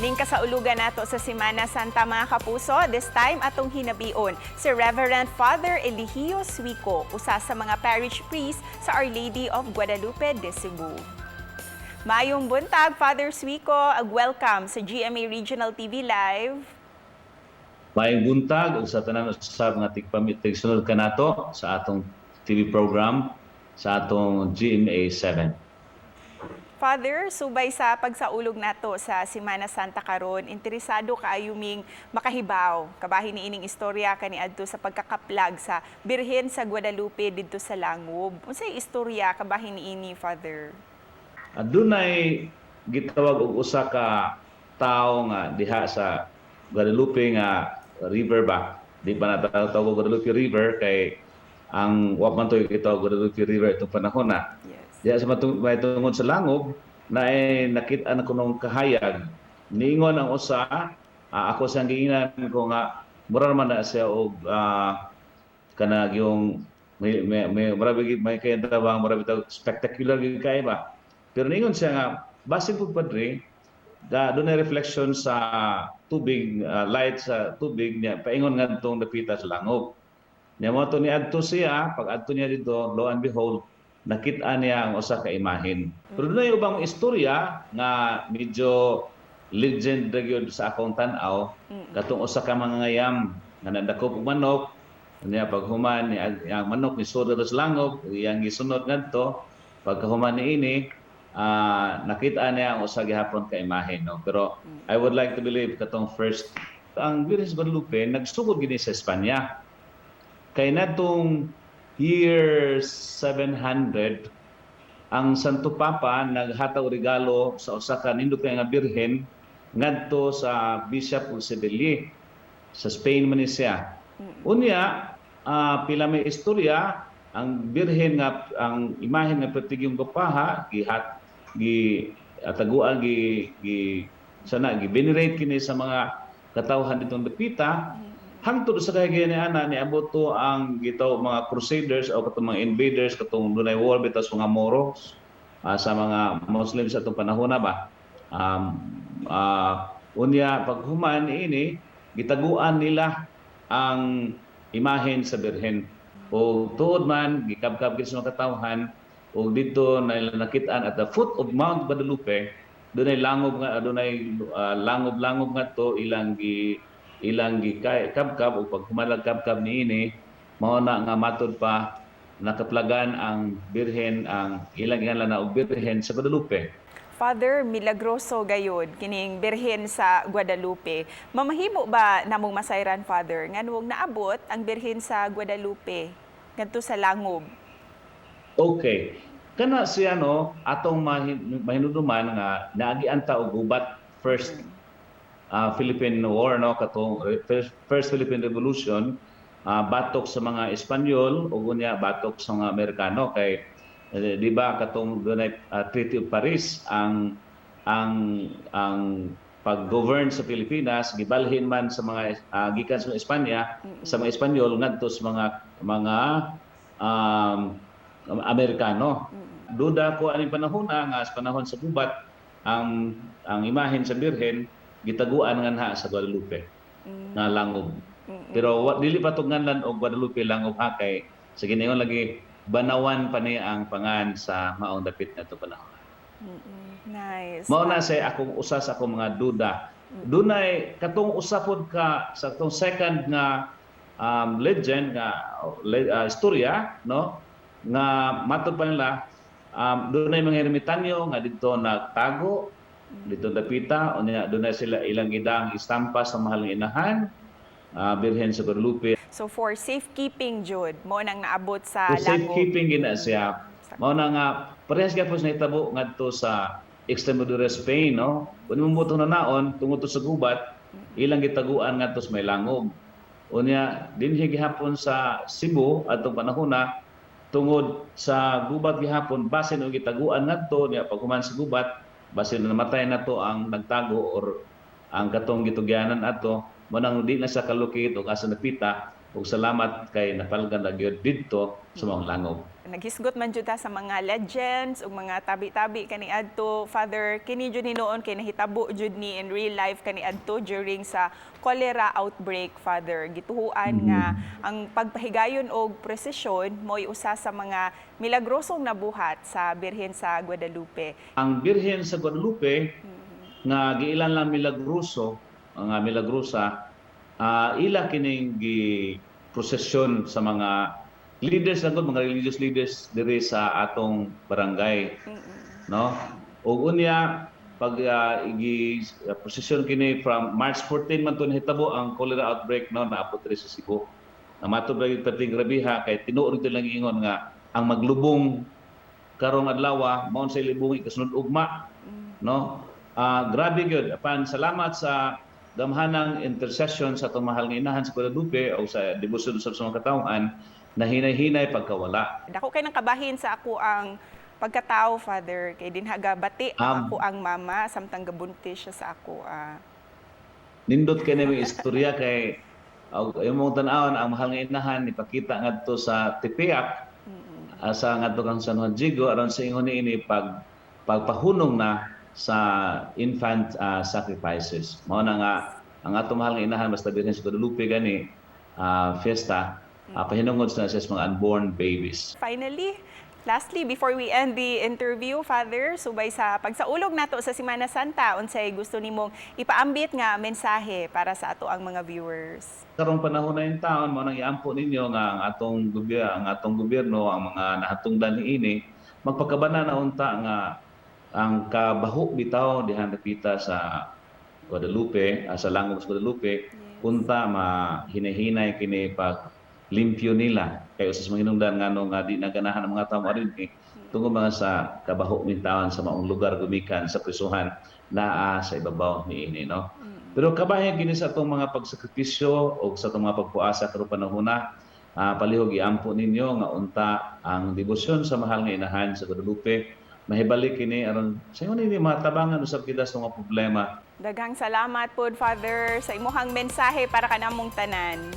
Ning kasaulugan nato sa Semana Santa, mga kapuso, this time atong hinabion si Reverend Father Eligio Suico, usa sa mga parish priest sa Our Lady of Guadalupe de Cebu. Maayong buntag, Father Suico, ug welcome sa GMA Regional TV Live. Maayong buntag ug sa tanan sa mga tigsunod kanato sa atong TV program sa atong GMA 7. Father, subay sa pagsaulog nato sa Semana Santa karon, interesado kaayo ming makahibaw kabahin ni ining istorya kaniadto sa pagkakaplag sa Birhen sa Guadalupe didto sa Langob. Unsay istorya kabahin niini, Father? Adunay gitawag og usa ka tawo nga diha sa Guadalupe nga river ba. Di pa na tawag og Guadalupe River kay ang wa man to gitawag Guadalupe River itong panahon na. Diha sa may tungod sa Langob na eh, nakita na kunong kahayag. Niingon ang usa, ako siyang giingnan ko nga mura naman na siya og kanag yung may mura may kay bang mura bitaw spectacular gyud kay ba. Pero niingon siya nga basin pud, padre, da dunay reflection sa tubig, light sa tubig niya paingon ngadtong dapita sa Langob. Nya mo to ni adto siya, pag adto niya dito, lo and behold, nakita niya ang usa ka imahen. Pero dunay ubang istorya nga medyo legend ra gyud sa akong tan-aw, katong usa ka mangangayam nga nandakop og manok niya. Paghuman ni ang manok ni sudod sa langob, iyang gisunod ngadto. Pagkahuman niini, nakita niya ang usa gihapon ka imahen, no? Pero I would like to believe katong first, ang Birhen sa Guadalupe nagsugod gini sa Espanya kay natong year 700 ang Santo Papa naghatag og regalo sa usa ka nindot kay nga birhen ngadto sa Bishop of Seville. Sa Spain man ni siya. Unya, pila may istorya ang birhen nga ang imahen nga pertigyong gapaha gihat gi ataguan gi gi sana gi venerate kini sa mga katawhan ditong dapita hangtod sa kahigayon ni ana niabot to ang gitaw mga crusaders o katong mga invaders, katong dunay war bitaw sa mga Moros, sa mga Muslims sa atong panahon na ba. Unya paghuman ini gitaguan nila ang imahen sa Birhen o tuod man gikabkab gid sa mga katawhan ug didto na nila nakitaan at the foot of Mount Guadalupe dunay langob nga dunay langob-langob nga to ilang gi kabkab ug paghuman kabkab niini mao na nga matod pa nakaplagan ang birhen, ang ilang gianlan na og Birhen sa Guadalupe. Father, milagroso gayod kining Birhen sa Guadalupe. Mamahimo ba namong masayran, Father, nganong naabot ang Birhen sa Guadalupe ngadto sa Langob? Okay. Kana siya, no, atong mahinumduman nga naagian ta og gubat, first Philippine War, no, katong first Philippine Revolution, batok sa mga Espanyol ug unya batok sa mga Amerikano kay di ba katong dunay Treaty of Paris, ang pag-govern sa Pilipinas gibalhin man sa mga gikan sa mga Espanya, sa mga Espanyol ngadto sa mga Amerikano. Duda ko aning panahon na nga sa panahon sa gubat ang imahen sa Birhen gitaguan nganha sa Guadalupe nga langob. Pero dili pa to nganlan og Guadalupe langob ha, kay sa giningon lagi Banawan pa ni ang pangan sa maong dapit na panahon. Nice. Mao na say akong usa sa akong mga duda. Dunay katong usa pod ka sa katong second nga legend nga istorya, no, nga matod pa nila dunay mga ermitanyo nga didto nagtago didto dapita. Unya dunay sila ilang gidang istampa sa Mahal nga Inahan, Birhen sa Guadalupe. So for safekeeping jud mo nang naabot sa For Langob. Safekeeping gina siya. Mao na nga parehas gyapon sa nahitabo ngadto sa Extremadura, Spain, no? Kung imo mo naon tungod to sa gubat, ilang gitaguan ngadto sa may langob. Unya dinhi gihapon sa Cebu atong panahona tungod sa gubat gihapon basin og gitaguan ngadto niya paghuman sa gubat basin na namatay na to ang nagtago or ang katong gitugyanan ato mo nang di na sa kalukit og asa napita ug salamat kay napalgan na gyud didto sa maong langob. Naghisgot man jud ta sa mga legends ug mga tabi-tabi kaniadto, Father. Kini jud hinuon kay nahitabo jud ni in real life kaniadto during sa cholera outbreak, Father. Gituhuan nga ang pagpahigayon og prosesyon mo'y usa sa mga milagrosong nabuhat sa Birhen sa Guadalupe. Ang Birhen sa Guadalupe nga giilan lang milagroso, nga milagrosa, ila kining gi prosesyon sa mga leaders lang gud, mga religious leaders diri sa atong barangay, no? Ug unya pag igi prosesyon kini from March 14 man to nahitabo ang cholera outbreak, no, naabot diri sa Cebu. Namatod ra gyud perting grabiha kay tinuod lang ingon nga ang maglubong karong adlaw mao sa libong ikasunod ugma, no? Grabe gyud. Apan salamat sa gamhanang intercession sa atong mahal nga inahan sa Guadalupe o sa debosyon sa mga katawhan na hinay-hinay pagkawala. Dako kay nang kabahin sa ako ang pagkatao, Father, kay dinha gabati ang ako ang mama samtang gabuntis siya sa ako. Nindot kay nami istorya kay imong tan-awon ang mahal nga inahan ipakita ngadto sa Tepeyac, sa ngadto kang San Juan Diego aron sa ingon niini pagpahunong na sa infant sacrifices. Mao na nga ang atong mahal nga inahan basta Birhen sa Guadalupe gani fiesta, pahinungod sa siya sa mga unborn babies. Finally, lastly, before we end the interview, Father, subay sa pagsaulog nato sa Semana Santa, unsay gusto nimong ipaambit nga mensahe para sa ato ang mga viewers? Karong panahon na yung taon, mao nang iampo ninyo nga ang atong gobyerno, ang mga nahatungdan niini, magpakabana na unta nga ang kabaho bitaw diha napita sa Guadalupe, sa Langog sa Guadalupe, unta mahinahinay kini pag limpyo nila. Kay usas manginungdan ngano nga di naganahan ang mga tao arin eh, tungod mga sa kabaho mintawan sa maong lugar gumikan sa prisuhan naa sa ibabaw niini, no? Pero kabahin kini sa atong mga pagsakripisyo o sa atong mga pagpuasa karong panahona, palihog iampo ninyo nga unta ang debosyon sa mahal nga inahan sa Guadalupe mahibalik kini aron sa ingon ini matabangan usab kita sa mga problema. Daghang salamat pod, Father, sa imuhang mensahe para kanamong tanan.